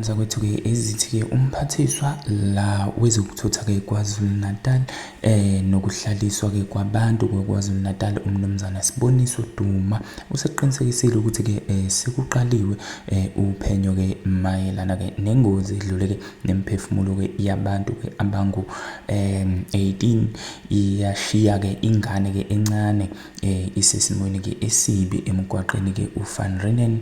zakwethu-ke ezithi-ke umphathiswa la wezokuthutha-ke KwaZulu-Natal nokuhlaliswa-ke kwabantu KwaZulu-Natal uMnumzana Siboniso Duma useqinisekisile ukuthi-ke sekuqaliwe uphenyo-ke mayelana-ke nengozi edlule-ke nemiphefumulo-ke yabantu-ke abangu 18 iyashiya-ke ingane-ke encane isesimweni ke esibi emgwaqeni ke uVan Reenen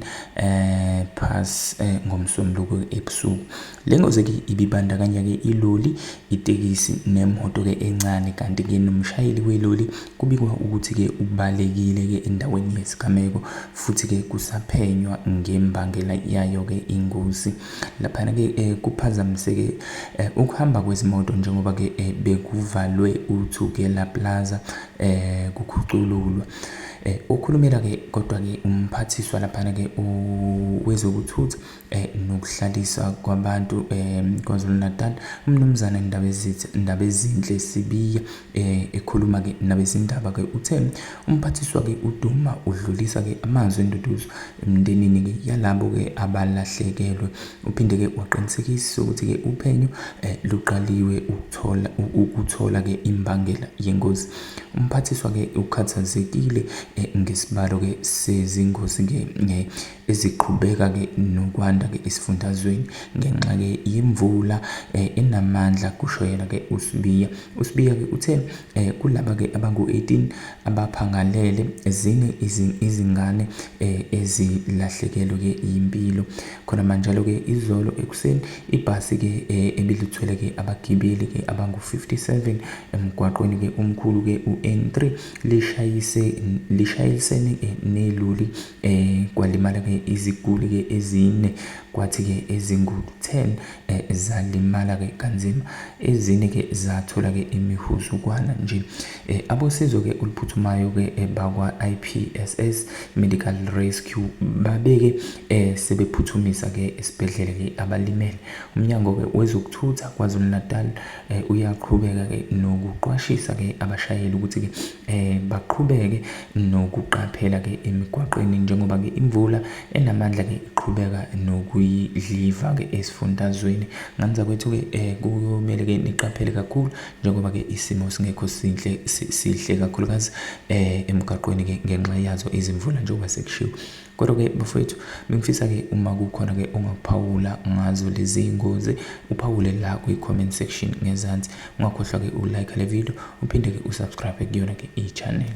Pass ngoMsombuluko ebusuku. Le ngozi ke ibibandakanya ke iloli, itekisi nemoto ke encane kanti ke nomshayeli weloli kubikwa ukuthi ke ubalekile ke endaweni yesigameko futhi ke kusaphenywa ngembangela yayo ke ingozi. Laphana ke kuphazamiseke ukuhamba kwezimoto njengoba ke bekuvalwe uThukela Plaza kukhucululwa. Okhulumela ke kodwa ke umphathiswa laphana ke wezokuthutha nokuhlaliswa kwabantu KwaZulu-Natal uMnumzane Ndabezinhle Sibiya ekhuluma ke nabezindaba ke uthe umphathiswa ke uDuma udlulisa ke amazwi enduduzo emndenini ke yalabo ke abalahlekelwe. Uphinde ke waqinisekisa ukuthi ke uphenyo luqaliwe ukuthola ukuthola ke imbangela yengozi. Umphathiswa ke ukhathazekile ngesibalo ke sezingozi ke eziqhubeka ke nokwanda ke esifundazweni ngenxa ke yemvula enamandla kusho yena ke uSibiya. USibiya ke uthe kulaba ke abangu-18 abaphangalele zine izingane ezilahlekelwe ke yimpilo. Khona manjalo ke izolo ekuseni ibhasi ke ebilithwele ke abagibeli ke abangu-57 emgwaqweni ke omkhulu ke u-N3 lishayise lishayilisene neloli kwalimala ke iziguli ke ezine kwathi ke ezingu-10 zalimala ke kanzima ezine ke zathola ke imihuzukwana nje. Abosizo ke oluphuthumayo ke bakwa IPSS Medical Rescue babeke sebephuthumisa ke esibhedlela ke abalimele. Umnyango ke wezokuthutha KwaZulu-Natal uyaqhubeka ke nokuqwashisa ke abashayeli ukuthi ke baqhubeke nokuqaphela ke emigwaqeni njengoba ke imvula enamandla ke iqhubeka nokuyidliva ke esifundazweni. Ngane zakwethu ke kuyomele ke niqaphele kakhulu njengoba ke isimo singekho sinhle sihle kakhulukazi emgaqweni ke ngenxa yazo izimvula njengoba sekushiwo. Kodwa ke bafowethu bengifisa ke uma kukhona ke ongaphawula ngazo lezi ngozi uphawule la kwi-comment section ngezansi. Ungakhohlwa ke ulike le video uphinde ke usubscribe kuyona ke i-channel.